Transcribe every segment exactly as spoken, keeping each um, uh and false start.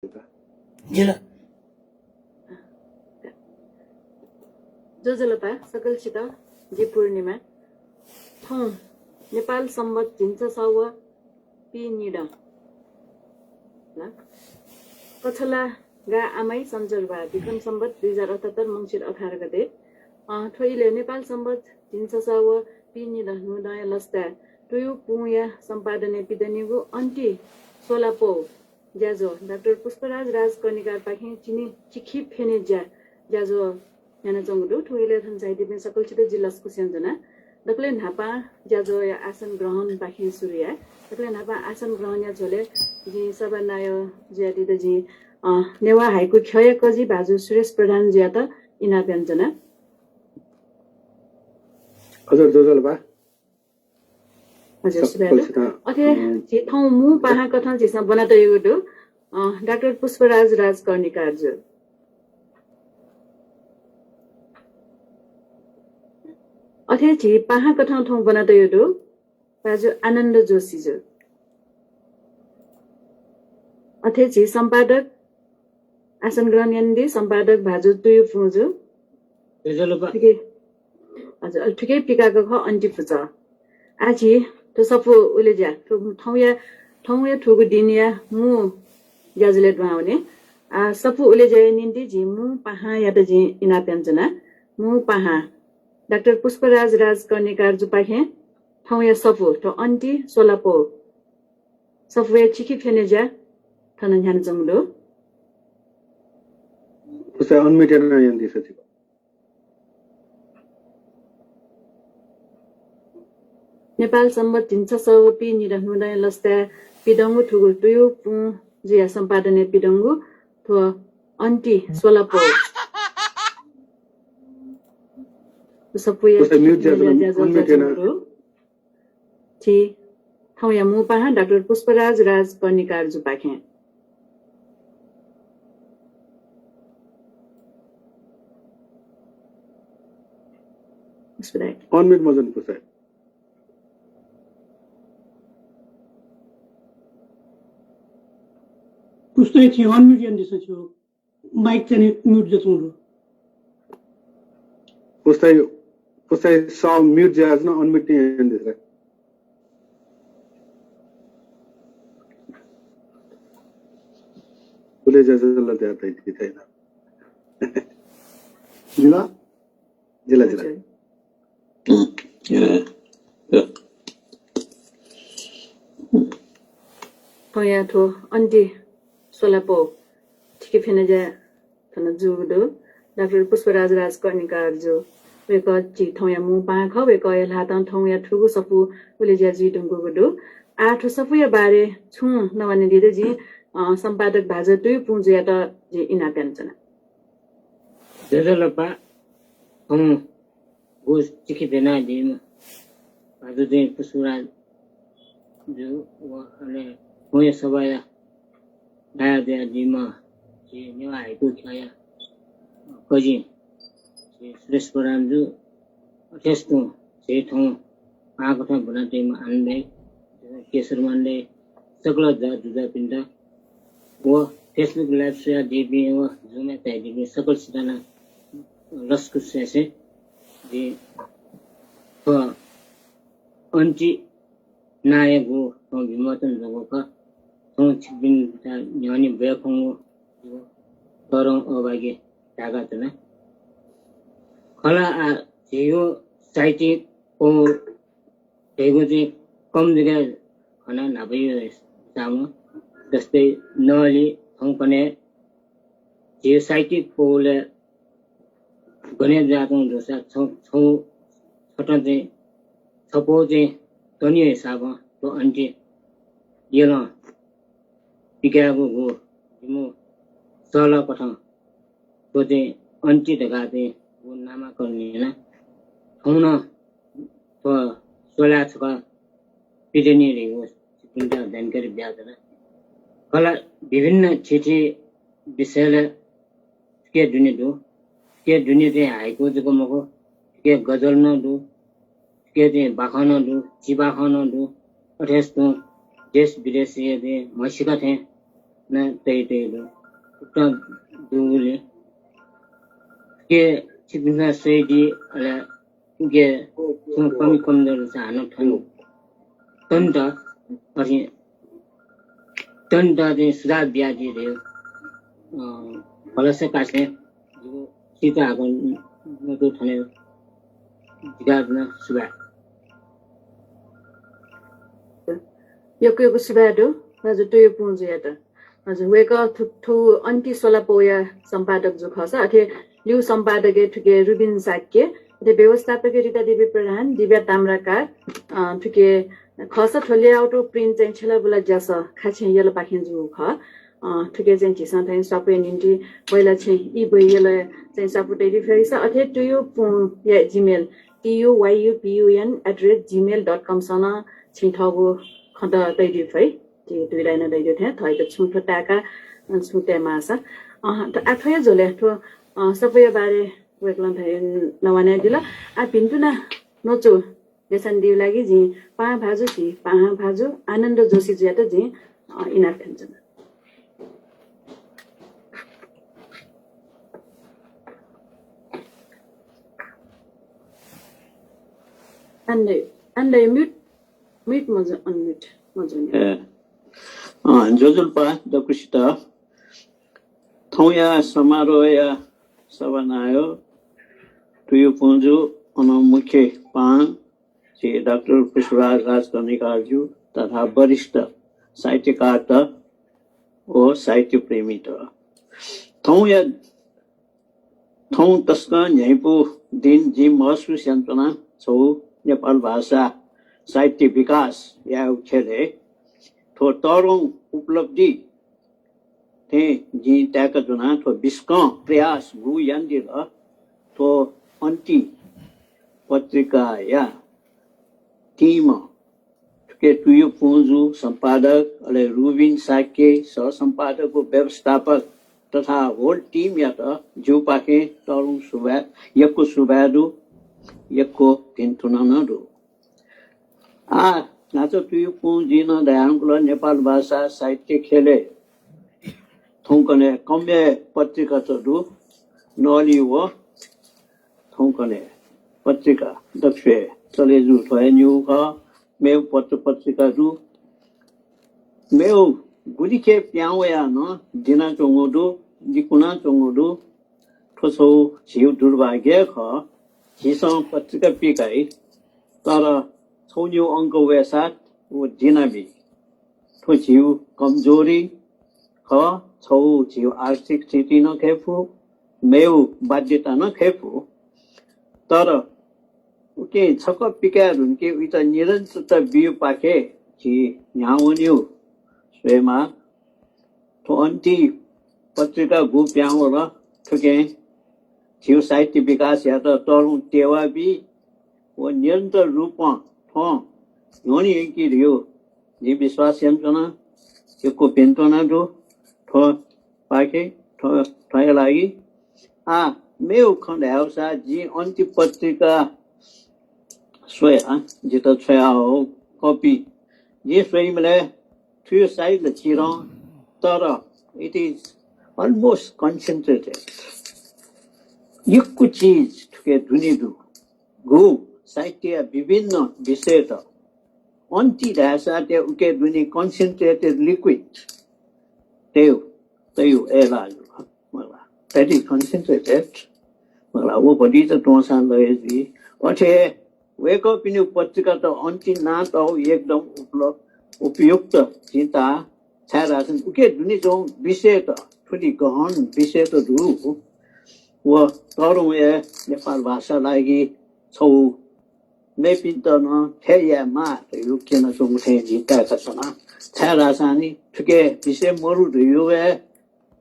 जिला। ज्वजलपा सकलसित, जि पूर्णिमा। थौं नेपाल संवत झिंछसः व पीनिदँ, ल, कछला गा आमाइ सञ्चरवा विक्रम संवत दुई हजार अठहत्तर मंसिर अठार गते। अ, थ्व इलय् नेपाल संवत झिंछसः व पीनिदँ न्हूदँया लसताय् तुयु पुंया सम्पादनय् पिदनीगु अन्ति स्वलापौ ज्याझ्वः डाक्टर पुष्पराज राजकर्णिकारपाखें चिने चिखि फ्यने ज्या ज्याझ्वः न्ह्यानाच्वंगु दु। थुगु इलय् थन झायादीपिं सकलसित जि लसकुस यानाच्वना। दकलय् न्हापां ज्याझ्वःया आसन ग्रहणपाखें सुरु याये। दकलय् न्हापां आसन ग्रहणया झ्वलय् जिं सभानायः जुयादीत जिं, अ, नेवाः हाइकु ख्यःया कजि भाजु सुरेश प्रधान जुयात इनाप यानाच्वना। हजुर, ज्वजलपा। हजुर, सुभाय् दु। अथे झी थौं मू पाहां कथं झीसं ब्वनातयागु दु, अ, डाक्टर पुष्पराज राजकर्णिकारजु। अथे झी पाहां कथं थौं ब्वनातयागु दु भाजु आनन्द जोशीजु। अथे झी सम्पादक आसन ग्रहण यानादी सम्पादक भाजु तुयु पुंजु। थुकी, हजुर, अले थुकी पिकाक खः अन्ति पुचः। आः झी थ्व सफू उलेज्या, थ्व थौंया, थौंया थुगु दिनया मू ज्याझ्वलय् दुहां वने। आः सफू उलेज्याया निंतिं झी मू पाहांयात जिं इनाप यानाच्वना। मू पाहां डाक्टर पुष्पराज राजकर्णिकारजुपाखें थौंया सफू, थ्व अन्ति स्वलापौ सफूया चिखि फ्यने ज्या थन न्ह्यानाच्वंगु दु। पुचः unmute यानाः यानादिसँ छिकपिं। नेपाल संवत झिंछसः व पीनिदँ न्हूदँया लसताय् पिदंगु थुगु तुयु पुंजुया सम्पादनय् पिदंगु थ्व अन्ति स्वलापौ सफूया चिखि फ्यने ज्या ज्याझ्वः ज्याझ्वः न्ह्यानाच्वंगु दु। झी थौंया मू पाहां डाक्टर पुष्पराज राजकर्णिकारजुपाखें। पुष्पदाइ। Unmute मजूनि पुचः। पुचः, छिं unmute यानादिसँ छिगु। Mic चाहिँ mute जुयाच्वंगु दु। पुचः, पुचः, स mute जुयाच्वन, unmute यानादिसँ। उलेज्या जुल धयातइ, धयातइ। जिला? जिला, जिला। हजुर। थौंया थ्व अन्ति स्वलापौ चिखि फ्यने ज्या थन जूगु दु। डाक्टर पुष्पराज राजकर्णिकारजु, वय्कः झी थौंया मू पाहां खः। वय्कःया ल्हातं थौंया थुगु सफू उलेज्या जुइधुंकूगु दु। आः थ्व सफूया बारे छुं नवानादीत जिं, अ, सम्पादक भाजु तुयु पुंजुयात जिं इनाप यानाच्वना। ज्वजलपा, थौं गु चिखि फ्यनादीम्ह भाजु चाहिँ पुष्पराज जु व अले थौंया सभाया नायः जुयादीम्ह झी नेवाः हाइकु ख्यःया कजि झी सुरेश प्रधान जु, अथेस तुं झी थौं पाहां कथं ब्वनातइम्ह आनन्द दाइ, केशर मान दाइ, सकल दाजुकिजापिन्त व Facebook live स्वयादीपिं व Zoom-य् झायादीपिं सकलसित नं लसकुस यासें जिं थ्व अन्ति नायःगु थौं विमोचन जूगु खः। थौं छिकपिन्त न्ह्यःने ब्वये खंगु जिगु तःधंगु अभागी धायेका च्वना। खला, आः झीगु साहित्यिक पौ धइगु चाहिँ कम जक खना न्हापाया चामं, जस्तै नली थौंकन्हय् झीगु साहित्यिक पौलय् गने जुयाच्वंगु दुसा छौ छौ छथं चाहिँ छपौ चाहिँ तनिया हिसाबं थ्व अन्ति यलं पिकायेगु गु जिमु सःलाकथं थ्व चाहिँ अन्ति धकाः चाहिँ गु नामाकरण याना। थौं नं थ्व स्वलाय् छकः पिदनी धइगु छिकपिन्त जानकारी बियाच्वना। खला, विभिन्न थीथी विषयलय् थुके दुने दु। थुके दुने चाहिँ हाइकु जक मखु, थुके गजल नं दु, थुके चाहिँ बाखं नं दु, चिबाखं नं दु। अथेस तुं देश विदेशया चाहिँ म्हसीका थें नं तयातयागु दु। उकथं दुगुलिं उके छिकपिन्सं सय्‌की, अले उके छुं कमी कमजोरी चाहिँ हानं थ्यंक तनेत, अथे तनेत चाहिँ सुझाव बियादी धयागु, अ, भलसा कासें जिगु सीता हाकनं थन जिगु सुभाय्। यक्व यक्व सुभाय् दु भाजु तुयु पुंजुयात। हजुर, वय्‌कः थु, थु अन्ति स्वलापौया सम्पादक जु खःसा, अथे ल्यू सम्पादकय् थुके रुबिन शाक्य, अथे व्यवस्थापकय् रिता देवी प्रधान, दिव्या ताम्राकार, अ, थुके खःसा थ्व layout व print चाहिँ छेलबुला ज्यासः खाछेँ यलपाखें जूगु खः। अ, थुके चाहिँ झीसं थें स्वापुया निंतिं पहिला चाहिँ ई बही यलय् चाहिँ स्वापु तयादी फय्‌सा, अथे तुयु पुंया Gmail, T U Y U P U N at the rate gmail dot com सं नं छिं थःगु खँत तयादी फइ। झी दुई लाइन दइगु थें थःत छुं थ्व ताय्‌का, अ, छुं तये माःसा। अ, थ-, आ, थ्वया झ्वलय् थ्व, अ, सफूया बारे वय्‌कलं थें नवानादिल। आ, भिन्तुना न्वचु देछानादीगु लागि जिं पाहां भाजु, झी पाहां भाजु आनन्द जोशी जुयात जिं, अ, इनाप फ्यनाच्वना। आनन्द, आनन्द mute, mute मजू, unmute मजू नि। ए। अँ, ज्वजलपा दक्वसित। थौंया समारोहया सभानायः तुयु पुंजु, अन मुख्य पाहां झी डाक्टर पुष्पराज राजकर्णिकारजु तथा वरिष्ठ साहित्यकारत व साहित्य प्रेमीत। थौंया थौं तसकं न्ह्याइपु दिं जिं महसुस यानाच्वना। छगू नेपाल भाषा साहित्य विकास यायेगु ख्यलय् थ्व तःधंगु उपलब्धि थें जिं ताय्‌का च्वना। थ्व बिस्कं प्रयास गु यानादिल, थ्व अन्ति पत्रिकाया team थुके तुयु पुंजु सम्पादक, अले रुबिन शाक्य सहसम्पादक व व्यवस्थापक तथा whole team यात जिगु पाखें तःधंगु सुभाय्, यक्व सुभाय् दु, यक्व भिन्तुना नं दु। आ, न्हाचः तुयु पुंजुं नं धयाहंकल, नेपाल भाषा साहित्य ख्यलय् थौंकन्हय् कम हे पत्रिकात दु, नलि व थौंकन्हय् पत्रिका दक्वसिबय् चले जू थ्व हे निगू खः। मेव पत्र पत्रिका दु, मेव गुलिखे पिहां वयाः नं दिनाच्वंगु दु, लिकुनाच्वंगु दु। थ्व छगू झीगु दुर्भाग्य खः। झीसं पत्रिका पिकाइ, तर छगू निगू अंक वयेसाथ व दिनाबी। थ्व झीगु कमजोरी खः, छगू झीगु आर्थिक स्थिति नं खये फु, मेगु बाध्यता नं खये फु। तर उकिं छकः पिकाये धुंके उइत निरन्तरता बीगु पाखे झी न्ह्याः वनेगु स्वयेमाः। थ्व अन्ति पत्रिका गु पिहां वल, थुकिं झीगु साहित्य विकासयात तःधंगु टेवा बी व निरन्तर रूपं थ्वं न्ह्यःने यंकी धइगु जिं विश्वास यानाच्वना। यक्व भिन्तुना दु थ्व पाखे, थ्व, थ्वया लागि। आ, मेगु खँ धायेगु सा जिं अन्ति पत्रिका स्वया, जितः छ्वयाहःगु copy जिं स्वइबलय् थुगु size ला चिधं, तर it is almost concentrated। यक्व चिज थुके दुने दु। गु साहित्यया विभिन्न विषयत अन्ति धायेसा ते उके दुने concentrated liquid तयु, तयु ए लाजु। मला, that is concentrated। मला, व भतिचा त्वंसां लगे जुइ। अथे वय्कःपिनिगु पत्रिकात अन्ति नातःगु एकदम उपल-, उपयुक्त जिं ताः, छाय्धाःसा उके दुने च्वंगु विषयत, थुलि गहन विषयत दु। व तःधंगु हे नेपाल भाषा लागि छगू मेपिन्त नं थथे यायेमाः धइगु क्यनाच्वंगु थें जिं ताय्का च्वना। छाय्धाःसा नि थुके विषय मरु धइगु हे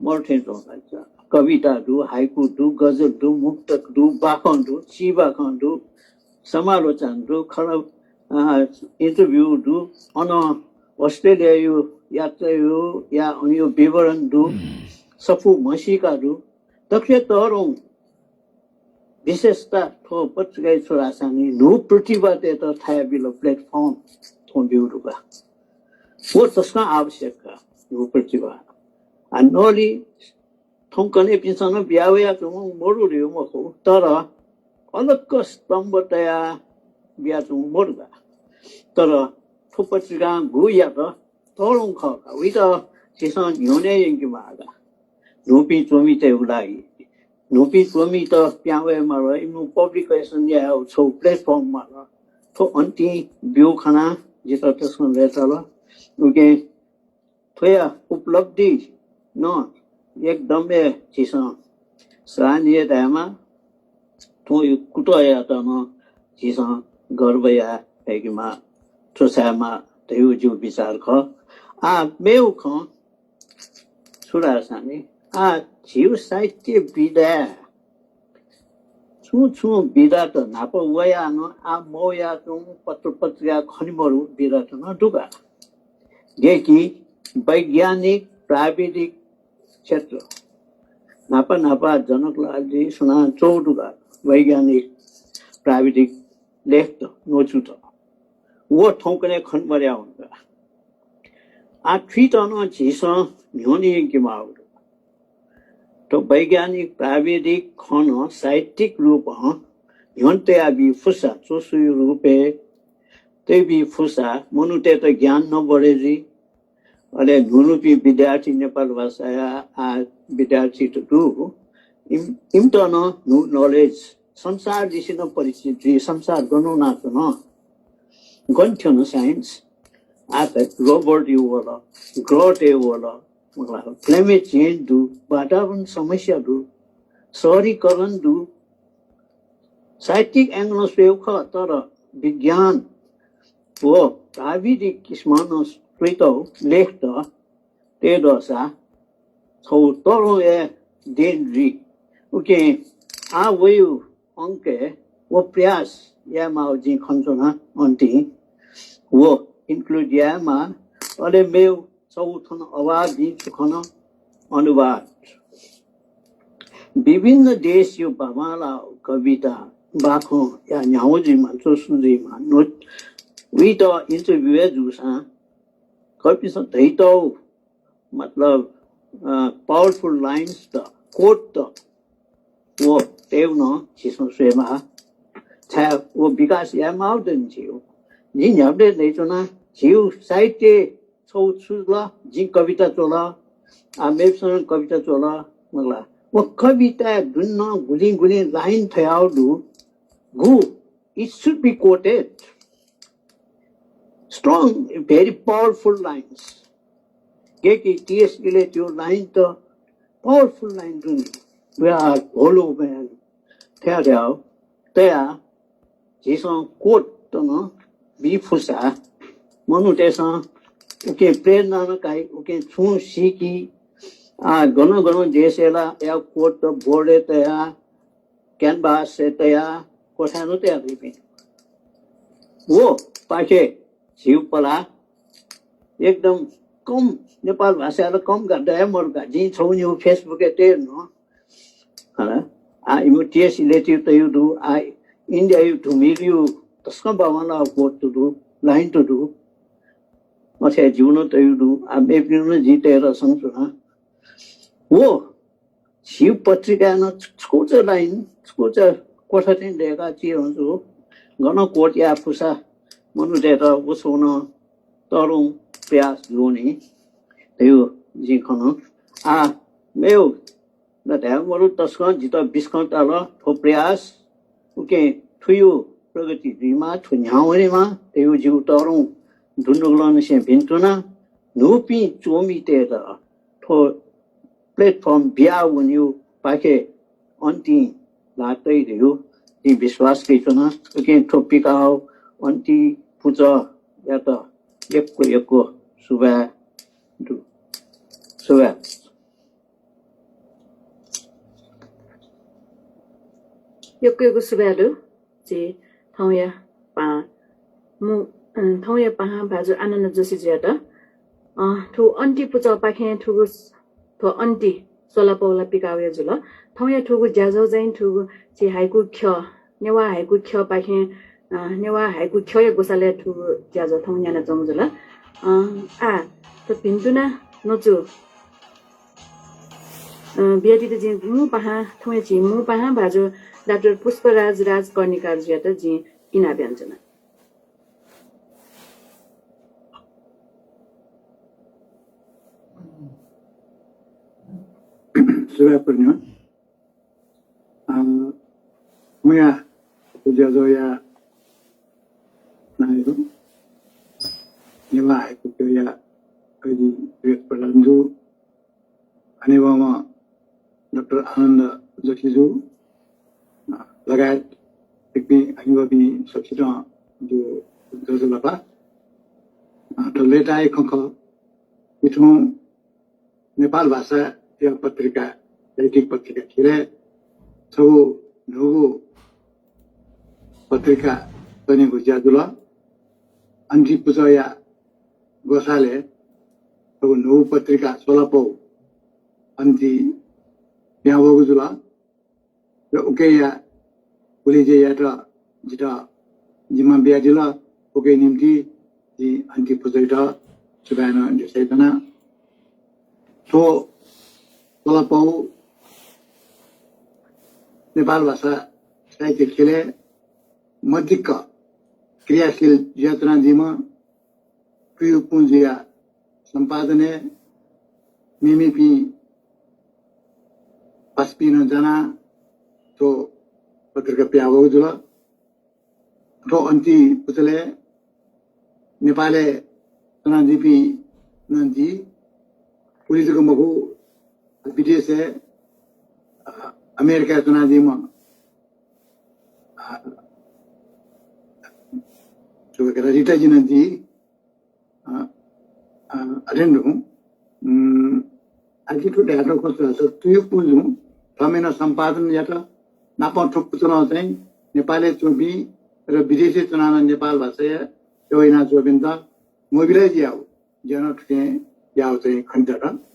मरु थें च्वं का। कविता दु, हाइकु दु, गजल दु, मुक्तक दु, बाखं दु, चिबाखं दु, समालोचना दु, खल-, अ, interview दु, अन अस्ट्रेलियायु यात्रायु या अनयु विवरण दु, सफू म्हसीका दु, दक्ले तःधंगु विशेषता थ्व पत्रिकाय् छु धाःसा नि न्हू प्रतिभातय्त थाय् बिल platform थ्वं ब्यूगु दु का। व तसकं आवश्यक का, न्हू प्रतिभा। आ, नलि थौंकन्हेपिन्सं नं बिया वयाच्वंगु मरु धइगु मखु, तर अलग स्तम्भ तयाः बियाच्वंगु मरु का। तर थ्व पत्रिकां गुयात तःधंगु खः का, उइत झीसं न्ह्यःने यंकेमाः का। न्हूपिं च्वमितय्गु लागि, न्हूपिं च्वमित पिहां वये माल, इमिगु publication यायेगु छगू platform माल। थ्व अन्तिं ब्यूगु खनाः जितः तसकं लय्ताल। उकिं थ्वया उपलब्धि नं एकदम हे झीसं सराहनीय धायेमाः। थ्व कुतःयात नं झीसं गर्व याये फयेकेमाः, थ्व छायेमाः धइगु जिगु बिचाः खः। आः मेगु खँ छु धाःसा नि, आः झीगु साहित्य विधाय् छुं छुं विधात न्हापा वयाः नं आः मवयाच्वंगु पत्र पत्रिका खने मरु विधात नं दु का। गय्कि वैज्ञानिक प्राविधिक क्षेत्र न्हापा न्हापा जनकलालजी सुनां च्वःगु दु का, वैज्ञानिक प्राविधिक लेखत, न्वचुत। व थौंकन्हय् खने मदयावन का। आः थुइत नं झीसं न्ह्यःने यंकेमाःगु दु। थ्व वैज्ञानिक प्राविधिक खँ नं साहित्यिक रूपं न्ह्यःने तयाबी फुसा, च्वसुया रूपय् तयाबी फुसा मनूतय्त ज्ञान नं बढे जुइ। अले न्हून्हूपिं विद्यार्थी नेपाल भाषाया आः विद्यार्थीत दु, इम-, इमित नं न्हू knowledge, संसारलिसे नं परिचित जुइ, संसार गन वनाच्वन, गन थ्यन science। आः त robot यु वल, ग्रहतय् वल, मतलब climate change दु, वातावरण समस्या दु, शहरीकरण दु। साहित्यिक angle नं स्वयेगु खः, तर विज्ञान व प्राविधिक किसिमं नं स्वयेत लेखत तये दःसा छगू तःधंगु हे देन जुइ। उकिं आः वइगु अंकय् व प्रयास यायेमाःगु जिं खनाच्वना। अन्तिं व include यायेमाः। अले मेगु छगू थन अभाव जिं छु खन, अनुवाद। विभिन्न देशया बांबांलाःगु कविता, बाखंया न्ह्यागु जुइमा, च्वसु जुइमा, न्वचु, उइत interview हे जूसां कविपिन्सं धयातःगु, मतलब, अ, powerful lines त, quote त, व तयेगु नं झीसं स्वयेमाः। छाय् व विकास यायेमाःगु दनि झीगु। जिं न्ह्याबलें धयाच्वना, झीगु साहित्य छगू छु जुल, जिं कविता च्वल, आः मेपिन्सं कविता च्वल, मखु ला। व कविताय् दुने नं गुलिं गुलिं line थ्वयागु दु, गु, it should be quoted। Strong, very powerful lines। गय्कि टी एस इलेटीया line त powerful line दु नि। We are hollow man। थ्या थ्या तया झीसं quote त नं बी फुसा मनूतय्सं उकिं प्रेरणा नं काइ, उकिं छुं सीकी। आः गन गन देशय् ला या quote त board य् तया, canvas य् तया, क्वथाय् नं तया दीपिं। व पाखे झीगु पलाः एकदम कम, नेपाल भाषाय् ला कम का, दया मरु का। जिं छगू निगू Facebook य् तये नं। हला, आः इमिगु टी एस इलेटीया तयु दु, आः इन्डियाया धुमिलया तसकं बांबांलाःगु quote त दु, line त दु। अथे जिगु नं तयु दु, आः मेपिनिगु नं जिं तये धकाः सनाच्वना। व झीगु पत्रिकाय् नं छकूचा line, छकूचा क्वथा थें दय्काः चिधंगु गन quote याये फुसा मनूतय्त व छगू नं तःधंगु प्रयास जूनि धइगु जिं खन। आः मेगु ला धायेगु मरु, तसकं जितः बिस्कं ताल थ्व प्रयास। उकिं थुया प्रगति जुइमा, थ्व न्ह्याः वनेमा धइगु जिगु तःधंगु दुनुगलंनिसें भिन्तुना। न्हूपिं च्वमितय्त थ्व platform बिया वनेगु पाखे अन्तिं ल्हाः तइ धइगु जिं विश्वास कयाच्वना। उकिं थ्व पिकाःगु अन्ति पुचःयात यक्व यक्व सुभाय् दु। सुभाय्। यक्व यक्व सुभाय् दु। झी थौंया पाहां मु-, अँ, थौंया पाहां भाजु आनन्द जोशीजुयात, अँ, थ्व अन्ति पुचःपाखें थुगु स-, थ्व अन्ति स्वलापौला पिकाःगु हे जुल। थौंया थुगु ज्याझ्वः चाहिँ थुगु झी हाइकु ख्यः, नेवाः हाइकु ख्यःपाखें, अँ, नेवाः हाइकु ख्यःया ग्वसालय् थुगु ज्याझ्वः थौं न्यानाच्वंगु जुल। अँ, आः, थ्व भिन्तुना न्वचु अ, बियादीत जिं मू पाहां, थौंया झी मू पाहां भाजु डाक्टर पुष्पराज राज कर्णिकारजुयात जिं इनाप यानाच्वना। सुभाय् पूर्ण। अ, थौंया ज्याझ्वःया नायः नेवाः हाइकु ख्यःया कैदी वीरेश प्रधान जु, हनेबहःम्ह डाक्टर आनन्द जोशी जु, अ, लगायत इपिं हनेबहःपिं सकसितं जु ज्वजलपा। अ, थ्व लय्ताया खँ खः। इथं नेपाल भाषाया पत्रिका, साहित्यिक पत्रिका ख्यलय् छगू न्हूगु पत्रिका च्वनेगु ज्या जुल। अन्ति पुचःया ग्वसालय् छगू न्हूगु पत्रिका स्वलापौ अन्ति पिहां वःगु जुल। र उकिया उलेज्यायात जितः जिम्मा बियादिल। उकिया निंतिं जिं अन्ति पुचःयात सुभाय् नं देछानाच्वना। थ्व स्वलापौ नेपाल भाषा साहित्य ख्यलय् मदिक्क क्रियाशील जुयाच्वनादीम्ह तुयु पुँजुया सम्पादनय् मेमेपिं पासापिं नं जानाः थ्व पत्रिका पिहां वःगु जुल। थ्व अन्ति पुचलय् नेपालय् च्वनादीपिं नं दी, उलि जक मखु, विदेशय्, अ, अमेरिकाय् च्वनादीम्ह, अ, थ्व रिताजु नं दी, अ, अ, अथे नं दु। उम्, आः जिं थ्व धयातःगु खँ छु धाःसा तुयु पुँजुं थःम्हं नं सम्पादन यात। नापं थ्व पुचलं चाहिँ नेपालय् च्वंपिं र विदेशय् च्वनाः नं नेपाल भाषाया सेवा यानाच्वंपिन्त mobilize याःगु ज्या नं थुकिं याःगु चाहिँ खनेदत।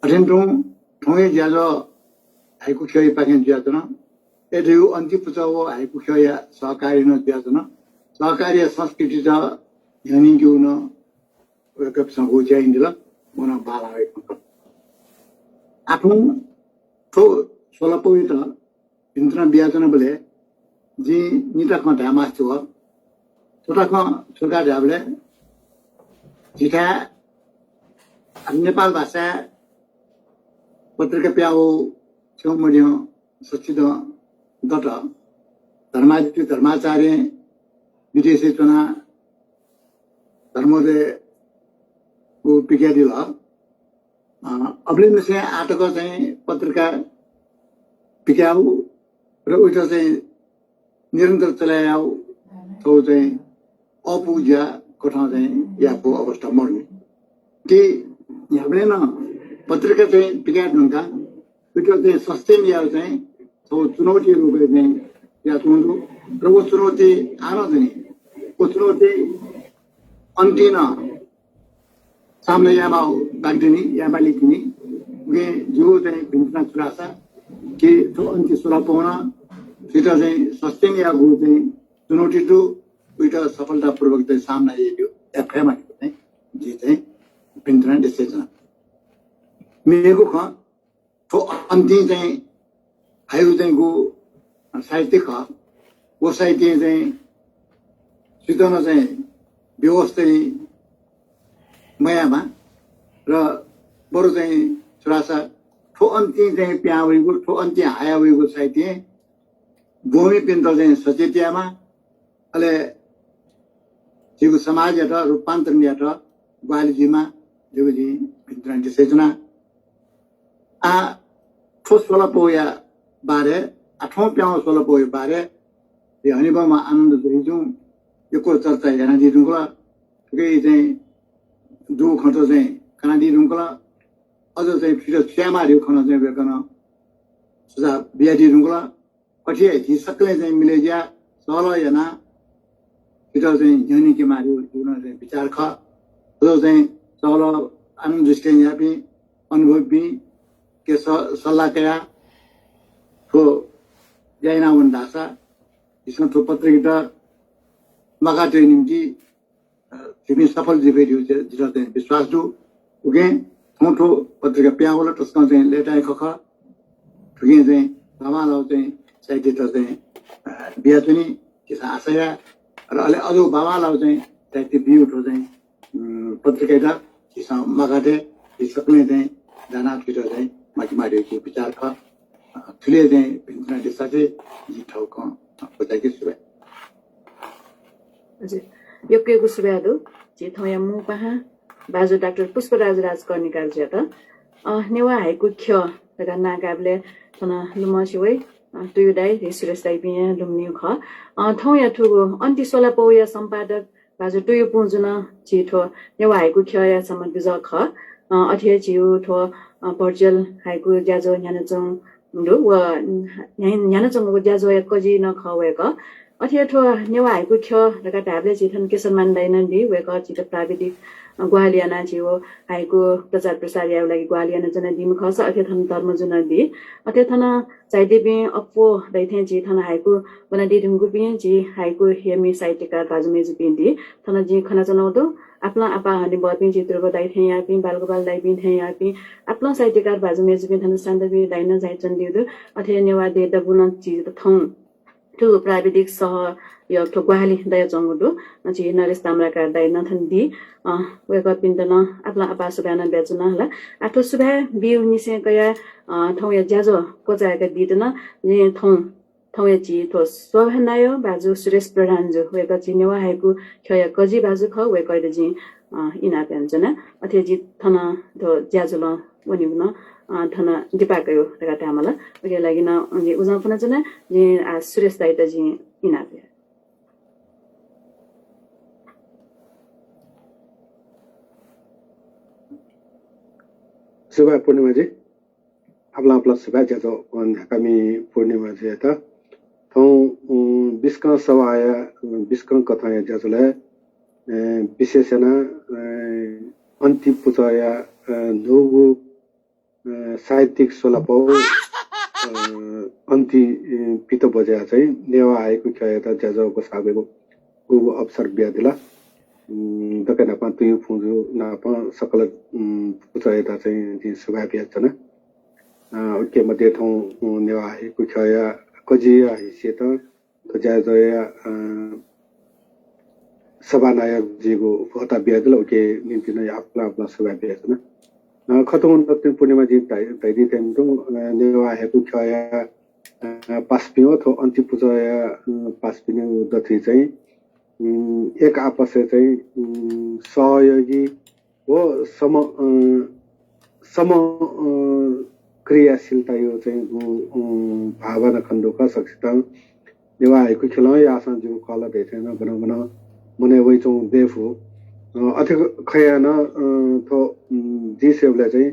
अथें तुं थौंया ज्याझ्वः हाइकु ख्यःयापाखें जुयाच्वन। अय् धयागु अन्ति पुचः व हाइकु ख्यःया सहकार्य नं जुयाच्वन। सहकार्य संस्कृतित न्ह्यःने न्यंकेगु नं वय्कःपिसं गु ज्या यानादिल, व नं बांलाः वय्कः। आः थौं थ्व स्वलापौयात भिंतुना बियाच्वनाबलय् जिं निता खँ धायेमास्ति वः। छता खँ छु का धायेबलय् झीथाय् नेपाल भाषाय् पत्रिका पिहां वःगु छेँय् मध्यं सकसितं दत। धर्मादित्य धर्माचार्यं विदेशय् च्वनाः धर्मोदयगु पिकयादिल। अ, अबलय् निसें आः तक चाहिँ पत्रिका पिकयागु र उइत चाहिँ निरन्तर चले यायेगु थ्व चाहिँ अःपुगु ज्या कथं चाहिँ यायेफु अवस्था मदु। ति न्ह्याबलें नं पत्रिका चाहिँ पिकाये धुंकाः उइत चाहिँ sustain यायेगु चाहिँ थ्व चुनौती रूपय् चाहिँ याच्वंगु दु। र व चुनौती आः नं दनि। व चुनौती अन्तिं नं सामना यायेमाःगु बाकी दनि, यायेमाली तिनि। उकिं जिगु चाहिँ भिंतुना छु धाःसा कि थ्व अन्ति स्वलापौं नं थुइत चाहिँ sustain यायेगु चाहिँ चुनौती दु, उइत सफलतापूर्वक चाहिँ सामना यायेगु, याये फयेमा धइगु चाहिँ जिं चाहिँ भिंतुना देछानाच्वना। मेगु खँ, थ्व अन्तिं चाहिँ हाइगु चाहिँ गु साहित्य खः, व साहित्यं चाहिँ सुइत नं चाहिँ बेहोस चाहिँ मयायेमा र बरु चाहिँ छु धाःसा थ्व अन्तिं चाहिँ पिहां वइगु, थ्व अन्तिं हाया वइगु साहित्यं ब्वंमिपिन्त चाहिँ सचेत यायेमा, अले झीगु समाजयात रूपान्तरण यायेत ग्वाहालि जुइमा धइगु जिं भिंतुना देछानाच्वना। आः थ्व स्वलापौया बारे, आः थौं पिहां वःगु स्वलापौया बारे झी हनेबहःम्ह आनन्द जोशीजुं यक्व चर्चा यानादी धुंकल। थुकी चाहिँ दुगु खँत चाहिँ कनादी धुंकल। अझ चाहिँ थुइत छु यायेमाः धइगु खँ नं चाहिँ वय्कलं सुझाव बियादी धुंकल। अथे हे झी सकलें चाहिँ मिले जुयाः सहलह यानाः थुइत चाहिँ न्ह्यःने न्यंकेमाः धइगु जिगु नं चाहिँ विचार खः। अझ चाहिँ सहलह आनन्द दृष्टिकोणयापिं अनुभवीपिं के स-, सल्लाह कयाः थ्व ज्या याना वन धाःसा झीसं थ्व पत्रिकायात म्वाकातयेगु निंतिं, अ, झीपिं सफल जुइ फइ धइगु जितः चाहिँ विश्वास दु। उकिं थौं थ्व पत्रिका पिहां वल, तसकं चाहिँ लय्ताया खँ खः। थुकिं चाहिँ बांबांलाःगु चाहिँ साहित्ययात चाहिँ, अ, बियाच्वनी झीसं आशा याये। र अले अझ बांबांलाःगु चाहिँ साहित्य बीगु थ्व चाहिँ, उम्, पत्रिकायात झीसं माकाते, झी सकलें चाहिँ जानाः थुइत चाहिँ माकी माःगु विचार खः। अ, थुलि चाहिँ भिंतुना देछासें जिं थौं खँ क्वचायेके सुभाय्। हजुर, यक्व यक्व सुभाय् दु। झी थौंया मू पाहां भाजु डाक्टर पुष्पराज राजकर्णिकारजुयात, अ, नेवाः हाइकु ख्यः धकाः नां कायेबलय् थन लुमंसे वइ, अ, तुयु दाइ, रे सुरेश दाइपिं लुमंनिगु खः। अ, थौंया थुगु अन्ति स्वलापौया सम्पादक भाजु तुयु पुंजुं नं झी थ्व नेवाः हाइकु ख्यःया छम्ह दुजः खः। अ, अथे हे झीगु थ्व, अ, virtual हाइकु ज्याझ्वः न्ह्यानाच्वंगु दु। व न्ह्या-, न्ह्यानाच्वंगु ज्याझ्वःया कजि नं खः वय्कः। अथे हे थ्व नेवाः हाइकु ख्यः धकाः धायेबलय् झी थन केशरमान दाइ नं दी। वय्कः झीत प्राविधिक, अ, ग्वाहालि यानाः झीगु हाइकु प्रचार प्रसार यायेगु लागि ग्वाहालि यानाच्वनादीम्ह खःसा अथे थन धर्मजु नं दी। अथे थन झायादीपिं अप्वः धइथें झी थन हाइकु ब्वनादी धुंकूपिं झी हाइकु हेमी साहित्यकार भाजु मय्जुपिं दी। थन जिं खनाच्वनागु दु। आपालं आपाः हनेबहःपिं झी ध्रुव दाइ थें याःपिं, बालगोपाल दाइपिं थें याःपिं, आपालं साहित्यकार भाजु मय्जुपिं, थन शान्ता बी दाइ नं झायाच्वनादीगु दु। अथे हे नेवाः देय् दबू नं झी थौं थुगु प्राविधिक सहयोग थ्व ग्वाहालि दयाच्वंगु दु। झी नरेश ताम्राकार दाइ नं थन दी। अ, वय्कःपिन्त नं आपालं आपाः सुभाय् नं बियाच्वना हला। आः थ्व सुभाय् बीगु निसें कयाः, अ, थौंया ज्याझ्वः क्वचाय्कादीत नं जिं थौं थौंया झी थ्व सभानायः भाजु सुरेश प्रधानजु, वय्कः झी नेवाः हाइकु ख्यःया कजि भाजु खः, वय्कःयात जिं, अ, इनाप यानाच्वना। अथे हे जि थन थ्व ज्याझ्वलं वनेगु नं, अ, थन दिपाः कयागु धकाः धायेमाल। उकिया लागि नं जि उजं फ्वनाच्वना, जिं, अ, सुरेश दाइयात जिं इनाप याये। सुभाय् पूर्णिमाजु। आपालं आपालं सुभाय् ज्याझ्वः न्ह्याकामि पूर्णिमाजुयात। थौं, उम्, बिस्कं सभाया, उम्, बिस्कं कथंया ज्याझ्वलय्, अ, विशेष यानाः, अ, अन्ति पुचःया, अ, न्हूगु, अ, साहित्यिक स्वलापौ, अ, अन्ति, अ, पित बज्याः चाहिँ नेवाः हाइकु ख्यःयात ज्याझ्वः ग्वसाःगु गुगु अवसर बियादिल। उम्, दकलय् न्हापां तुयु पुंजु नाप सकल, उम्, पुचःयात चाहिँ जिं सुभाय् बियाच्वना। अ, उकी मध्ये थौं, उम्, नेवाः हाइकु ख्यःया कजिया हैसियतं थ्व ज्याझ्वःया, अ, सभानायः जुइगु भ्वता बियादिल, उकिया निंतिं नं आपालं आपालं सुभाय् बियाच्वना। अ, खतुं दक्वं पूर्णिमा जिं धया-, धयादी थें तुं, अ, नेवाः हाइकु ख्यःया, अ, पासापिं व थ्व अन्ति पुचःया, अ, पासापिनिगु दथुइ चाहिँ, उम्, एक आपसय् चाहिँ, उम्, सहयोगी व सम-, अ, सम-, अ, क्रियाशीलताया चाहिँ गु, अ, भावना खनेदु खः। सकसितं नेवाः हाइकु ख्यलं याःसां ज्यू खः ला धइथें नं गनं गनं मनय् वइच्वंगु दयेफु। अ, अथे ख-, खयाः नं, अ, थ्व, उम्, जिं स्वयेबलय् चाहिँ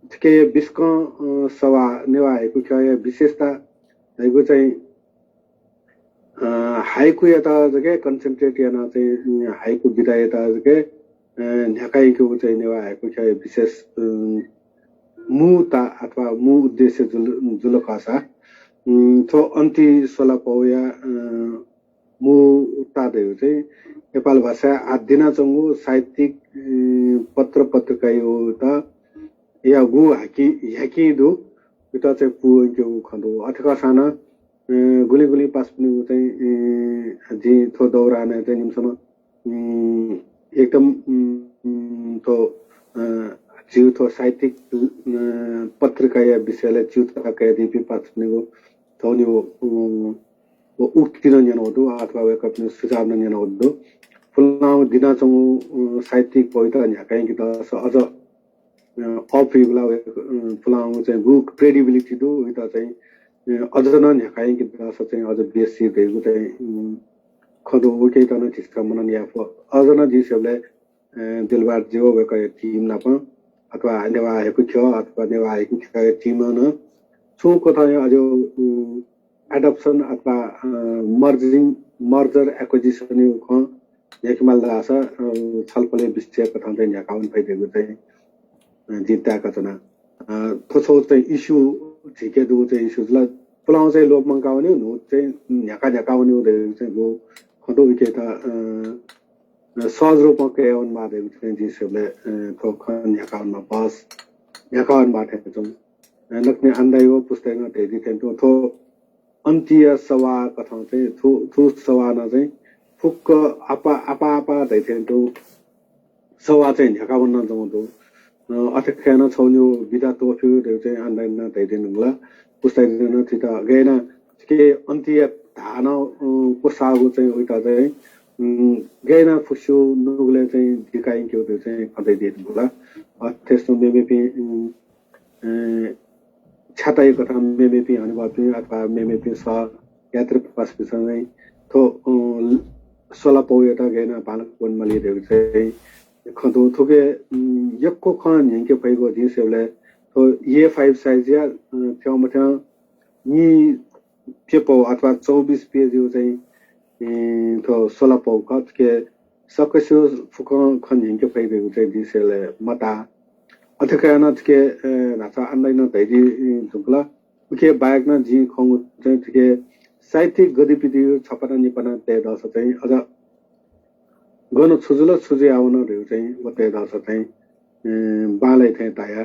थुकिया बिस्कं, अ, सभा नेवाः हाइकु ख्यःया विशेषता धइगु चाहिँ अ, हाइकुयात जक concentrate यानाः चाहिँ, उम्, हाइकु विधायात जक, अ, न्ह्याकायंकेगु चाहिँ नेवाः हाइकु ख्यःया विशेष, उम्, मू ताः अथवा मू उद्देश्य जुल, जुल खःसा, उम्, थ्व अन्ति स्वलापौया, अ, मू ताः धइगु चाहिँ नेपाल भाषाय् आः दिनाच्वंगु साहित्यिक, उम्, पत्र पत्रिकायात या गु ह्याकिं, ह्याकिं दु, उइत चाहिँ पूवंकेगु खँ दु। अथे खःसां नं, अ, गुलिं गुलिं पासापिनिगु चाहिँ, अ, जिं थ्व दौरानय् चाहिँ निम्हसम्म, उम्, एकदम, उम्, थ्व, अ, झीगु थ्व साहित्यिक, अ, पत्रिकाया विषयलय् च्यूताः कयादीपिं पासापिनिगु थौंनिगु, उम्, व उक्ति नं न्यनागु दु, अथवा वय्कःपिनिगु सुझाव नं न्यनागु दु। पुलांगु दिनाच्वंगु, अ, साहित्यिक पौयात न्ह्याकायंके दःसा अझ अ, अःपुइगु ला वय्क-, अ, पुलांगु चाहिँ गु credibility दु, उइत चाहिँ, अ, अझ नं न्ह्याकायंके दःसा चाहिँ अझ बेसी धइगु चाहिँ, उम्, खँ दु। उकियात नं झीसं मनन याये फु। अझ नं जिं स्वयेबलय्, अ, दिलबहादुर जु व वय्कःया team नाप अथवा नेवाः हाइकु ख्यः अथवा नेवाः हाइकु ख्यःया team नं छुं कथंया अझ, उम्, adoption अथवा, अ, merging, merger acquisition यागु खँ न्ह्याकेमाल धाःसा, अ, छलफलया विषय कथं चाहिँ न्ह्याकावने फइ धइगु चाहिँ, अ, जिं ताय्काच्वना। अ, थ्व छगू चाहिँ issue, झीके दुगु चाहिँ issue जुल। पुलांगु चाहिँ ल्वःमंकावनेगु, न्हू चाहिँ न्ह्याका न्ह्याकावनेगु धइगु चाहिँ गु खँ दु, उकियात, अ, अ, सहज रूपं कयावनेमाः धइगु चाहिँ जिं स्वयेबलय्, अ, थ्व खँ न्ह्याकावनेमाः, बहस न्ह्याकावनेमाः थें च्वं। नकने आन्दाइ व पुस्ताइ नं धयादी थें तुं थ्व अन्तिया सवाः कथं चाहिँ थु थु सवाः नं चाहिँ फुक्क आपा आपा आपा धइ थें तुं सवाः चाहिँ न्ह्याका वना जमतु। अथे खयानं छौन्यु विधा तोफिउ देउ चाहिँ आन्दाइ नं धइ दिन गुला पुस्ताइ दिन थुइता गयना के अन्तिया धान कोसागु चाहिँ उइता चाहिँ गयना फुस्यु नुगले चाहिँ दिकाइ क्यौ देउ चाहिँ खतै दिन गुला। अथेस्तु मेमेपि छाताया कथं मेमेपिं हनेबहःपिं अथवा मेमेपिं सह यात्री पासापिसं चाहिँ थ्व स्वलापौयात गयना बालक वनमाली धइगु चाहिँ खँ दु। थुके यक्व खँ न्यंके फइगु जिं स्वयेबलय् थ्व ए फाइभ साइजया थ्यंमथ्यं नि पेपौ अथवा चौबिस पेजयु चाहिँ थ्व स्वलापौ खः। थुके सकस्यु फुकं खँ न्यंके फइगु चाहिँ जिं स्वयेबलय् मता। अथे कयानं थुके न्हाचा आन्दाइनं धइदी धुंकल। उके बाहेक नं जिं खंगु चाहिँ थुके साहित्यिक गतिविधि छपना निपना तये दःसा चाहिँ अझ गन छु जुल छु जुया वन धइगु चाहिँ व तये दःसा चाहिँ बांलाइ थें ताया।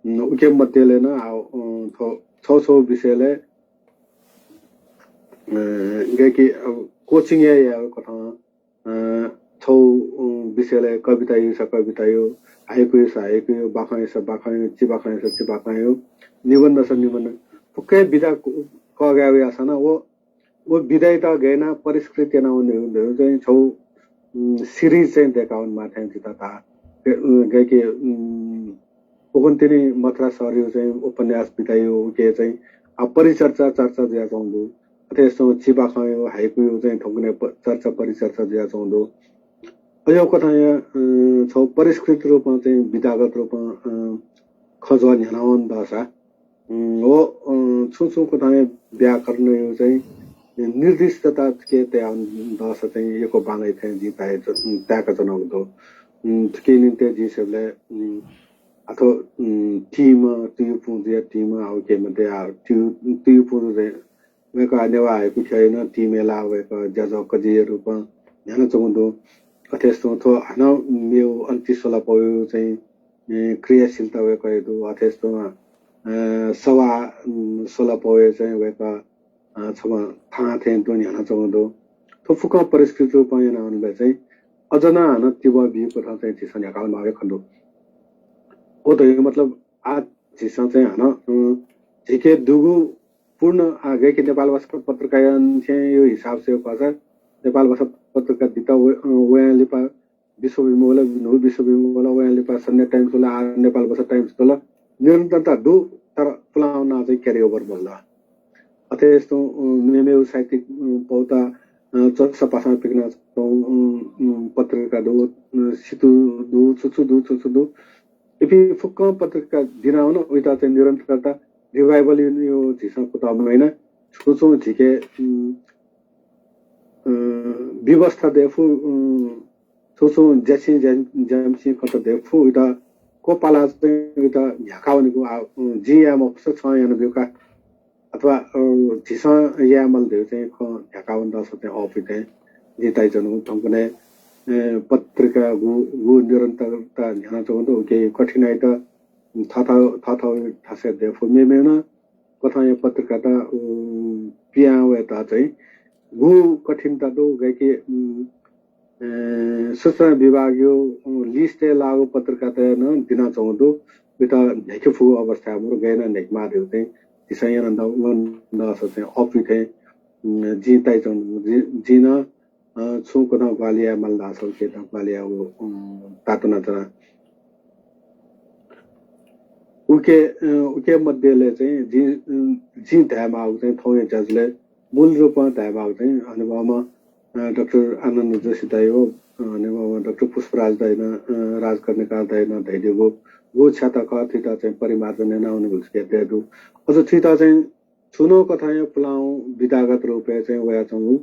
उके मध्यले नं आ छौ छौ विषयले गय्के कोचिङ या कथं छौ विषयले कविता युसा कविता यु, हाइकु युसा हाइकु यु, बाखं युसा बाखं यु, चिबाखं युसा चिबाखं यु, निबन्ध स निबन्ध फुक्कै विधा कगायु यासन व व विधाइत गयना परिष्कृत याना वने चाहिँ छौ सिरिज चाहिँ देकावन माथ्यां जिता ता गय्के उकुन्तिनि मथुरा सरयु चाहिँ उपन्यास विधायु उके चाहिँ परिचर्चा चर्चा जुया चौंदु। अथेस्तुं चिबाखंयु हाइकुयु चाहिँ थौंकन्हय् चर्चा परिचर्चा जुया चौंदु। अय् कथंया छौ परिष्कृत रूपं चाहिँ विधागत रूपं खँ ज्वः न्ह्यानावन दःसा व छुं छुं कथंया व्याकरणयु चाहिँ निर्दिष्टता थुके तयावन दःसा चाहिँ यक्व बांलाइ थें जिं ताये ताय्का च्वनागु दु। थुके निंते जिं स्वयेबलय् अथवा टीम तुयु पुंजुया टीम आउके मध्ये आ तुयु तुयु पुंजु चाहिँ वय्कः नेवाः हाइकु ख्यःयु नं टीमय् ला वय्कः ज्याझ्वः कजिया रूपं न्ह्यानाच्वंगु दु। अथेस्तुं थ्व हानं मेउ अन्ति स्वलापौयु चाहिँ क्रियाशीलता वय्कःयु दु। अथेस्तुं सवाः स्वलापौयु चाहिँ वय्कः छम्ह थां थें तुं न्ह्यानाच्वंगु दु। थ्व फुक्कं परिष्कृत रूपं यानावनबलय् चाहिँ अझ नं हानं तिबः बीगु कथं चाहिँ झीसं न्ह्याकावनावये खने दु। व धइगु मतलब आ झीसं चाहिँ हानं झीके दुगु पूर्ण आ गय्के नेपाल भाषा पत्रिकाया थेंयु हिसाबसे खःसा नेपाल भाषा पत्रिका दित वयां लिपा विश्वविमोल, न्हू विश्वविमोल, वयां लिपा सन्ध्या टाइम्स वल, आ नेपाल भाषा टाइम्स वल, निरन्तरता दु, तर पुलांवना चाहिँ carry over मल्ल। अथेस्तुं मेमेउ साहित्यिक पौता चसा पासां पिकना पत्रिका दु, सितु दु, छुछु दु, छुछु दु। इपिं फुक्कं पत्रिका दिनावन उइता चाहिँ निरन्तरता revival यु झीसं कुतः मयाना छुं छुं झीके व्यवस्था दयेफु छुं छुं ज्याछिं ज्यामछिं कत दयेफु उइता कोपाला चाहिँ उइता न्ह्याकावनेगु जिं याये मफुसा छं याना ब्यूका अथवा झीसं याये माल धइगु चाहिँ खँ न्ह्याकावन दःसा चाहिँ अःपुइ थें जिं ताइच्वनागु। थौंकन्हय् पत्रिका गु गु निरन्तरता न्ह्यानाच्वंगु दु उके कठिनाइत थथौ थथौ थासय् दयेफु। मेमेउ नं कथंया पत्रिकात पिहां वयेत चाहिँ गु कठिनता दु गय्के सूचना विभागयु list य् लाःगु पत्रिकात नं दिनाच्वंगु दु। उइत न्ह्याके फुगु अवस्था मरु गय्ना न्ह्याकेमाः धइगु चाहिँ झीसं याना दःसा चाहिँ अःपुइ थें जिं ताइच्वंगु दु। जिं नं छुं कथं ग्वाहालि याये माल धाःसा उके ग्वाहालि यायेगु तातुना च्वना। उके उके मध्यले चाहिँ जिं जिं धायेमाःगु चाहिँ थौंया ज्याझ्वलय् मूल रूपं धायेमाःगु चाहिँ हनेबहःम्ह डाक्टर आनन्द जोशी दाइ व हनेबहःम्ह डाक्टर पुष्पराज दाइ नं राजकर्णिकार दाइ नं धयादीगु गु छ्याता खः थुइत चाहिँ परिमार्जन यानावनेगु छुं दु। अझ थुइत चाहिँ छुं नं कथंया पुलांगु विधागत रूपय् चाहिँ वयाच्वंगु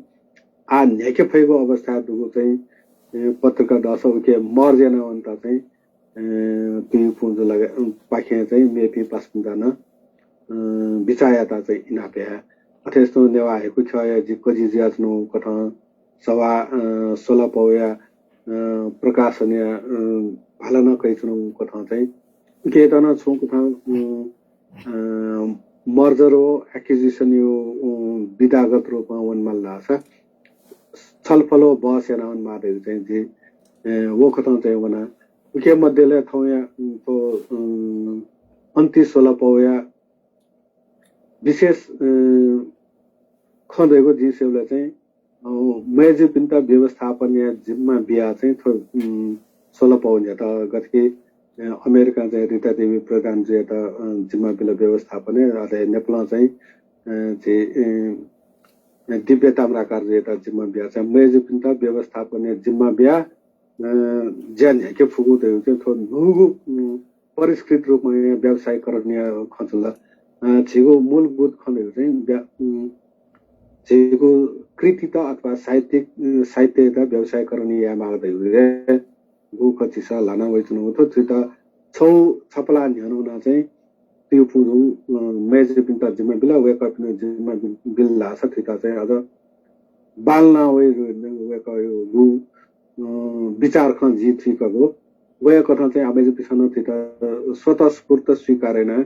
आ न्ह्याके फइगु अवस्था दुगु चाहिँ पत्रिका दःसा उके merge यानावनेत चाहिँ तुयु पुंजु लगा पाखें चाहिँ मेपिं पासापिन्त नं बिचाः यायेत चाहिँ इनाप याये। अथेस्तुं नेवाः हाइकु ख्यःया जि कजि जुयाच्वनागु कथं सवाः स्वलापौया प्रकाशनया भाला नं कयाच्वनागु कथं चाहिँ उकेत नं छुं कथं अ, merger व acquisition यो, अ, विधागत रूपमा वनेमाल धाःसा छलफल व बहस याना वनेमाः धइगु चाहिँ जि, अ, व कथं चाहिँ वना। उके मध्येले थौंया, अ, थ्व, अ, अन्ति स्वलापौया विशेष, अ, खँ धइगु जिं स्वयेबलय् चाहिँ, अ, मय्जुपिन्त व्यवस्थापनया जिम्मा बियाः चाहिँ थ्व, अ, स्वलापौ न्ह्यत गथे कि, अ, अमेरिकां चाहिँ रिता देवी प्रधानजुयात, अ, जिम्मा बिल व्यवस्थापनया, अले नेपालं चाहिँ, अ, झी, अ, दिव्य ताम्राकारजुयात जिम्मा बियाः चाहिँ मय्जुपिन्त व्यवस्थापनया जिम्मा बियाः, अ, ज्या न्ह्याके फुगु धइगु चाहिँ थ्व न्हूगु, अ, परिष्कृत रूपमा व्यावसायीकरणया खँ जुल। अ, झीगु मूलभूत खँ धइगु चाहिँ व्या-, अ, झीगु कृतित अथवा साहित्यिक, अ, साहित्ययात व्यावसायीकरण यायेमाः धइगु हे गु खँ झीसं ल्हाना वइच्वनागु थ्व झीत छौ छपला न्ह्यःने वनाः चाहिँ तुयुपुं, अ, मय्जुपिन्त जिम्मा बिल, वय्कःपिन्त जिम्मा बिल, बिल धाःसा थुइत चाहिँ अझ बांलाना वइ। वय्कःया गु, अ, विचार खँ जिं थुइकागु, वय्कःपिन्सं चाहिँ अ, मय्जुपिन्सं नं थुइत स्वतस्फूर्त स्वीकार याना,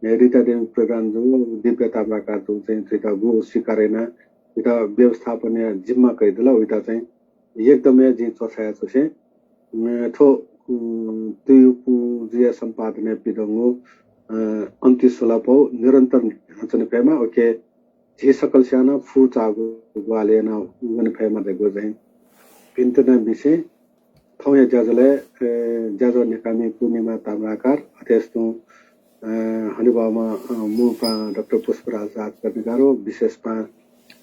रिता देवी प्रधानजु, दिव्य ताम्राकारजु चाहिँ थुइत गु स्वीकार याना, थुइत व्यवस्थापनया जिम्मा कयादिल, उइत चाहिँ एकदम हे जिं च्वछाया च्वसे। अ, थ्व, अ, तुयुपुंजुया सम्पादनय् पिदंगु, अ, अन्ति स्वलापौ निरन्तर न्ह्यानाच्वने फयेमा, उके झी सकलसियां नं फुचाःगु ग्वाहालि याना वने फयेमा धइगु चाहिँ भिंतुना बिसें थौंया ज्याझ्वलय्, अ, ज्याझ्वः न्ह्याकामि पूर्णिमा ताम्राकार, अथे हे तुं, अ, हनेबहःम्ह, अ, मू पाहां डाक्टर पुष्पराज राजकर्णिकार व विशेष पाहां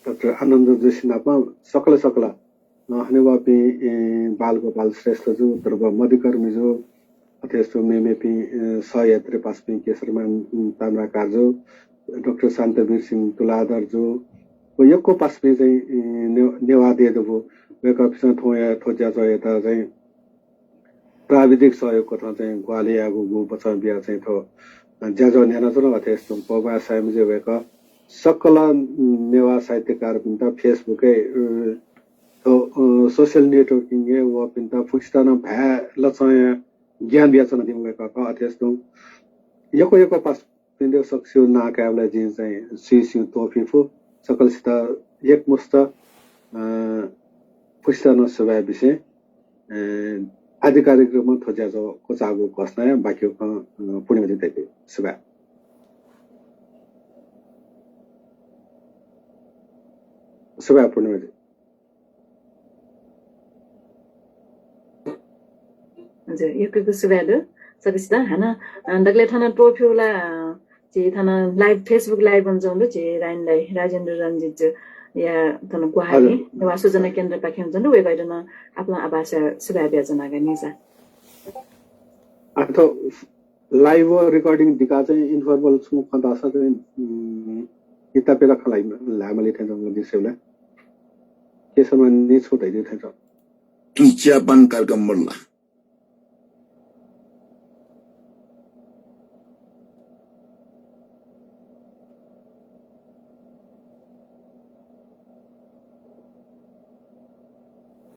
डाक्टर आनन्द जोशी नाप सकल सकल अ, हनेबहःपिं, ए, बालगोपाल श्रेष्ठजु, ध्रुव मधिकर्मीजु, अथे हे तुं मेमेपिं, ए, सहयात्री पासापिं केशरमान, उम्, ताम्राकारजु, डाक्टर शान्तवीर सिंह तुलाधरजु, व यक्व पासापिं चाहिँ, ए, ने-, नेवाः देय् दुगु। वय्कःपिन्सं थौंया थ्व ज्याझ्वःयात चाहिँ प्राविधिक सहयोग कथं चाहिँ ग्वाहालि याःगु गु बचं बियाः चाहिँ थ्व, अ, ज्याझ्वः न्ह्यानाच्वन। अथे हे तुं पौभाय् साय्मजे वय्कः सकल, उम्, नेवाः साहित्यकारपिन्त Facebook-य्, अ, थ्व, अ, social networking-य् वःपिन्त फुक्कसित नं भाय् लचंया ज्ञान बियाच्वनादीम्ह वय्कः खः। अथे हे तुं यक्व यक्व पासापिन्त सकसिया नां कायेबलय् जिं चाहिँ स्वीस्यू त्वःफी फु। सकलसित एकमुष्ट, अ, फुक्कसित नं सुभाय् बिसें, अ, आधिकारिक रूपमा थ्व ज्याझ्वः क्वचाःगु घोषणा याये। बाकी खँ, अ, पूर्णिमाजुं तयाबी। सुभाय्। सुभाय् पूर्णिमाजु। हजुर, यक्व यक्व सुभाय् दु सकसित। हानं, अ, दकलय् थन त्वःफिउ ला, अ, झी थन live, Facebook live-य् च्वंगु झी रायन दाइ, राजेन्द्र रञ्जितजुया थन ग्वाहालि, हजुर। नेवाः सूचना केन्द्रपाखें च्वंगु, वय्कःयात नं आपालं आभास सुभाय् बियाच्वना का नि सा। आ, थ्व live व recording दिकाः चाहिँ informal छुं खँ धाःसा चाहिँ, उम्, इत्तापेला खँ ल्हाइ-, ल्हायेमाली थें च्वंगु जिं स्वयेबलय्। केशरमानजु छुं धयादी थें च्वं। तुं चियापान कार्यक्रम मदु ला?